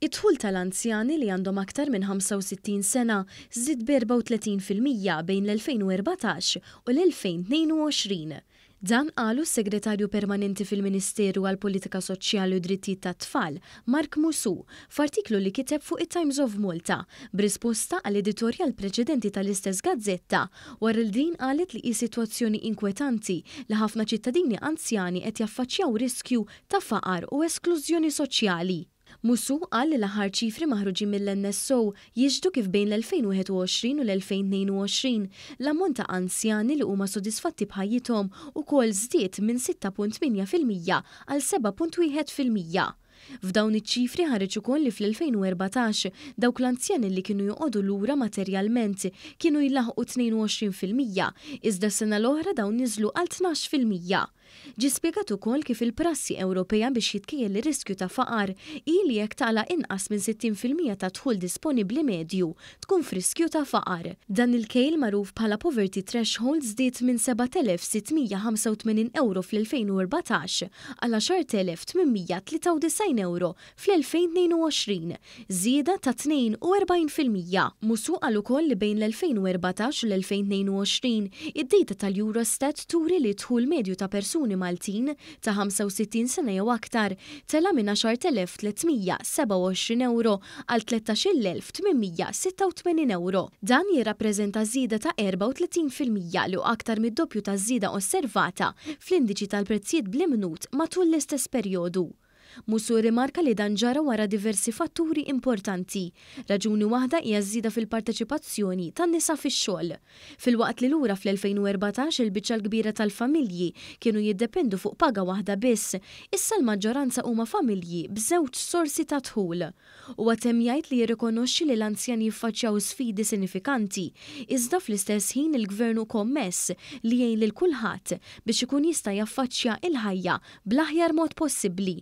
Id-dħul tal-anzjani li għandhom aktar minn 65 sena żdied b'34% bejn l-2014 u l-2022. Dan qalu s-Segretarju Permanenti fil-Ministeru għall-Politika Soċjali u Drittijiet tat-Tfal, Mark Musù, f'artiklu li kiteb fuq it-Times of Malta b'risposta għal editorjal preċedenti tal-istess gazzetta wara li din qalet li hi sitwazzjoni inkwetanti li ħafna ċittadini anzjani qed jaffaċċjaw riskju ta' faqar u esklużjoni soċjali. Musù qal li l-aħħar ċifri maħruġin mill-NSO jixhdu kif bejn l-2021 u l-2022, l-ammont ta' anzjani li huma sodisfatti b'ħajjithom ukoll żdied minn 6.8% għal 7.1%. F'dawn iċ-ċifri ħareġ ukoll li fl-2014 dawk l-anzjani li kienu joqogħdu lura materjalment kienu jlaħħqu 22% iżda s-sena l-oħra dawn niżlu għal 12%. Ġie spjegat ukoll kif il-prassi Ewropea biex jitkejjel ir-riskju ta' faqar hi li jekk taqla' inqas minn 60% tad-dħul disponibbli medju, tkun f'riskju ta' faqar. Dan il-kejl magħruf bħala poverty threshold żdied minn 7,685 ewro fl-2014 għal 10,893 ewro fl-2022, żieda ta' 42%. Musù qal ukoll li bejn l-2014 u l-2022, id-data tal-Eurostat turi li d-dħul medju ta' persuni Maltin ta' 65 sena jew aktar tela' minn 10,327 ewro għal 13,886 ewro. Dan jirrappreżenta żieda ta' 34% li hu aktar mid-doppju taż-żieda osservata fl-indiċi tal-prezzijiet bl-imnut matul l-istess perjodu. Musù rrimarka li dan ġara wara diversi fatturi importanti. Raġuni waħda hija ż-żieda fil-parteċipazzjoni tan-nisa fix-xogħol. Filwaqt li lura fl-2014 il-biċċa l-kbira tal-familji kienu jiddependu fuq paga waħda biss, issa l-maġġoranza huma familji b'żewġ sorsi ta' dħul. Huwa temm jgħid li jirrikonoxxi li l-anzjani jiffaċċjaw sfidi sinifikanti, iżda fl-istess ħin il-Gvern hu kommess li jgħin lil kulħadd biex ikun jista' jaffaċċja l-ħajja bl-aħjar mod possibbli.